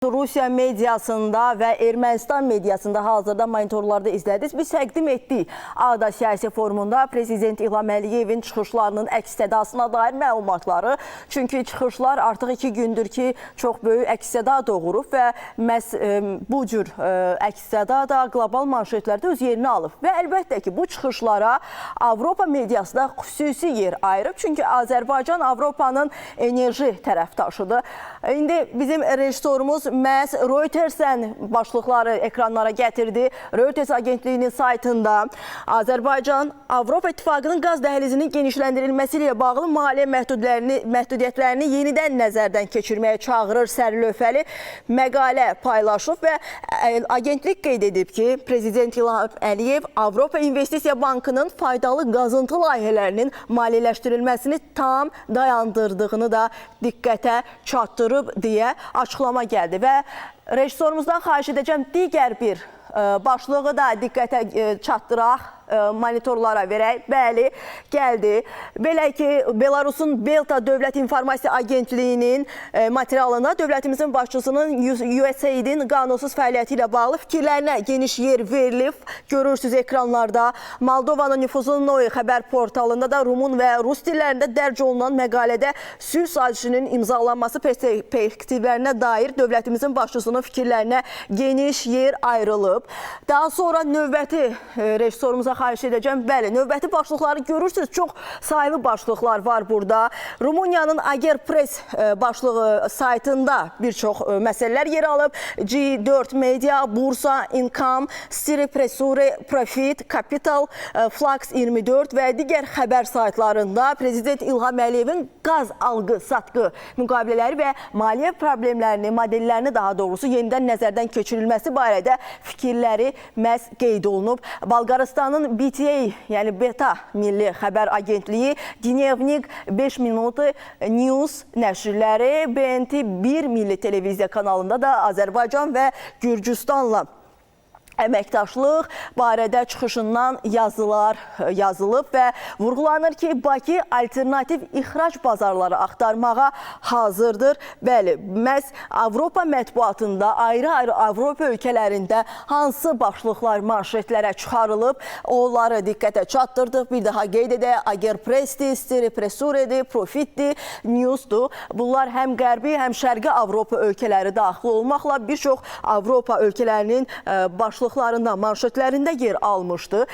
Rusiya mediasında və Ermənistan mediasında hazırda monitorlarda izlədiniz. Biz təqdim etdik Ağda siyasi forumunda Prezident İlham Əliyevin çıxışlarının əks-sədasına dair məlumatları. Çünki çıxışlar artıq 2 gündür ki, çox böyük əks-səda doğurub və məhz bu cür əks-səda da qlobal manşetlərdə öz yerini alıb. Və əlbəttə ki, bu çıxışlara Avropa mediası da xüsusi yer ayırıb. Çünki Azərbaycan Avropanın enerji tərəfdaşıdır. İndi bizim rejissorumuz məhz Reuters'dən başlıqları ekranlara gətirdi. Reuters agentliyinin saytında Azərbaycan Avropa İttifaqının qaz dəhlizinin genişləndirilməsi ilə bağlı maliyyə məhdudiyyətlərini yenidən nəzərdən keçirməyə çağırır sərlövhəli məqalə paylaşıb və agentlik qeyd edib ki, Prezident İlham Əliyev Avropa İnvestisiya Bankının faydalı qazıntı layihələrinin maliyyələşdirilməsini tam dayandırdığını da diqqətə çatdırıb deyə açıqlama gəldi və rejissorumuzdan xahiş edəcəm digər bir başlığı da diqqətə çatdıraq, monitorlara verək. Bəli, gəldi. Belə ki, Belarusun Belta Dövlət İnformasiya Agentliyinin materialında dövlətimizin başçısının USAID-in qanunsuz fəaliyyəti ilə bağlı fikirlərinə geniş yer verilib. Görürsünüz ekranlarda. Moldovanın nüfuzlu Noi xəbər portalında da Rumun və Rus dillərində dərc olunan məqalədə sülh sazişinin imzalanması perspektivlərinə dair dövlətimizin başçısının fikirlərinə geniş yer ayrılıb. Daha sonra növbəti rejissorumuza xahiş edəcəm. Bəli, növbəti başlıqları görürsünüz. Çox saylı başlıqlar var burada. Rumıniyanın Ager Press başlığı saytında bir çox məsələlər yer alıb. G4 Media, Bursa, Income, Siri Pressure, Profit, Capital, Flux 24 və digər xəbər saytlarında Prezident İlham Əliyevin qaz alqı-satqı müqavilələri və maliyyə problemlərini, modellərini daha doğrusu yenidən nəzərdən keçirilməsi barədə fikirləri məhz qeyd olunub. Bolqarıstanın BTA, yəni Beta Milli Xəbər Agentliyi, Dnevnik, 5 Minuty News nəşrləri, BNT 1 Milli Televiziya kanalında da Azərbaycan və Gürcüstanla əməkdaşlıq barədə çıxışından yazılar yazılıb və vurğulanır ki, Bakı alternativ ixrac bazarları axtarmağa hazırdır. Bəli, məhz Avropa mətbuatında ayrı-ayrı Avropa ölkələrində hansı başlıqlar manşetlərə çıxarılıb, onları diqqətə çatdırdıq. Bir daha qeyd edək, Ager Press'dir, Stiri Pressure'dir, Profit'dir, News'dur. Bunlar həm Qərbi, həm Şərqi Avropa ölkələri daxil olmaqla bir çox Avropa ölkələrinin başlıqlarında, manşetlərində yer almışdı.